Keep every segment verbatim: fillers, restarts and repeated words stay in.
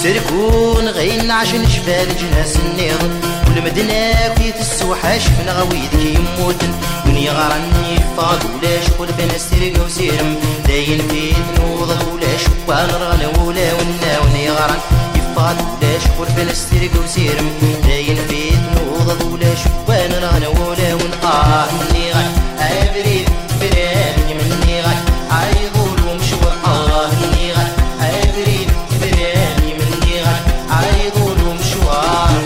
Terkun ɣin ɛacen cfal leǧnas nniḍen, ul medden akk i tessewḥacfen ɣer wid k-yemmuten. Win yeɣran yeffeɣ-d ulac, xulfen-as tirga usirem. Dayen fit nuḍeḍ ulac, wa nerɣen wulawen. Win yeɣran yeffeɣ-d ulac, xulfen-as tirga usirem. Dayen fit nuḍeḍ ulac, wa nerɣen wulawen. Ah, nniɣ-ak abrid bran, menniɣ-ak ayḍul umecwar. Ah, nniɣ-ak abrid bran, menniɣ-ak ayḍul umecwar.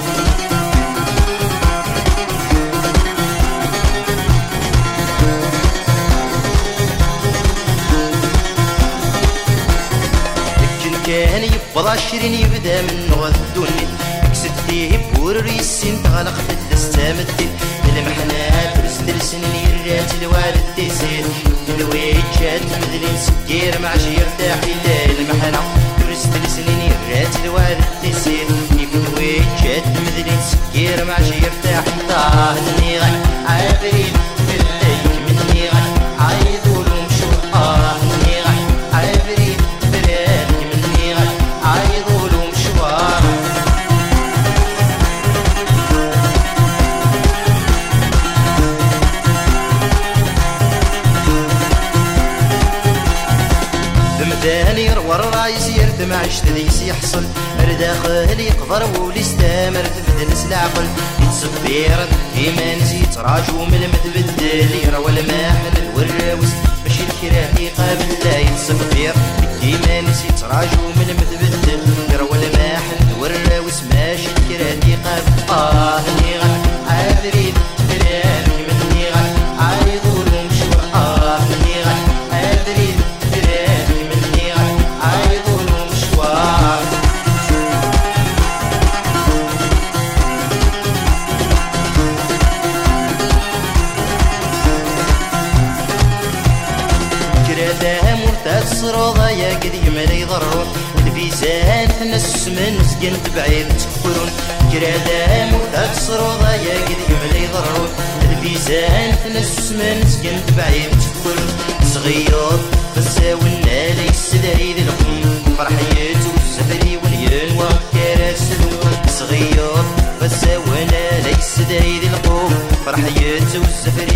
Akken kan yewweḍ ɛecrin yebda mennuɣ d ddunit. Kkset tiwwura ur yessin teɣleq fell-as tameddit. Lmeḥna ur s-telsen yerra-tt lwal d tissit. Kenwi ččat medlin seg yir mɛac yertaḥ illa lmeḥna. Ur s-telsen yerra-tt lwal d tissit. Kenwi ččat medlin seg yir mɛac yertaḥ. Ṭah nniɣ-ak abrid fell-ak, menniɣ-ak ayḍul umecwar. Ah, nniɣ-ak abrid bran, menniɣ-ak ayḍul umecwar. D amdan yerwa ṛṛay-is, yir tamɛict deg-s yeḥṣel. Ar daxel yeqber wul-is, tamar tbeddel s leɛqel. Yettṣebbir iman-is, yettraǧu melmi tbeddel. Yerwa lmaḥen d warraw-is, mačči d kra i qabel. La yettṣebbir iman-is, yettraǧu melmi tbeddel. Yerwa lmaḥen d warraw-is, mačči d kra i qabel. Ah, nniɣ-ak abrid bran, menniɣ-ak ayḍul umecwar. Ah, nniɣ-ak abrid bran, menniɣ-ak ayḍul umecwar. Kra tamurt ad tesruḍ, ayagi d yemla iḍerrun. Lbizan tnessmen, zgan tebɛid ttekkrun. Kra tamurt ad tesruḍ, ayagi d yemla iḍerrun. Lbizan tnessmen, zgan tebɛid ttekkrun. Sɣiyeḍ asawen ala yessedhay d lqum. Ferḥ yettwezzafer i wen yenwa kra s lqum. Sɣiyeḍ asawen ala yessedhay d lqum. Ferḥ yettwezzafer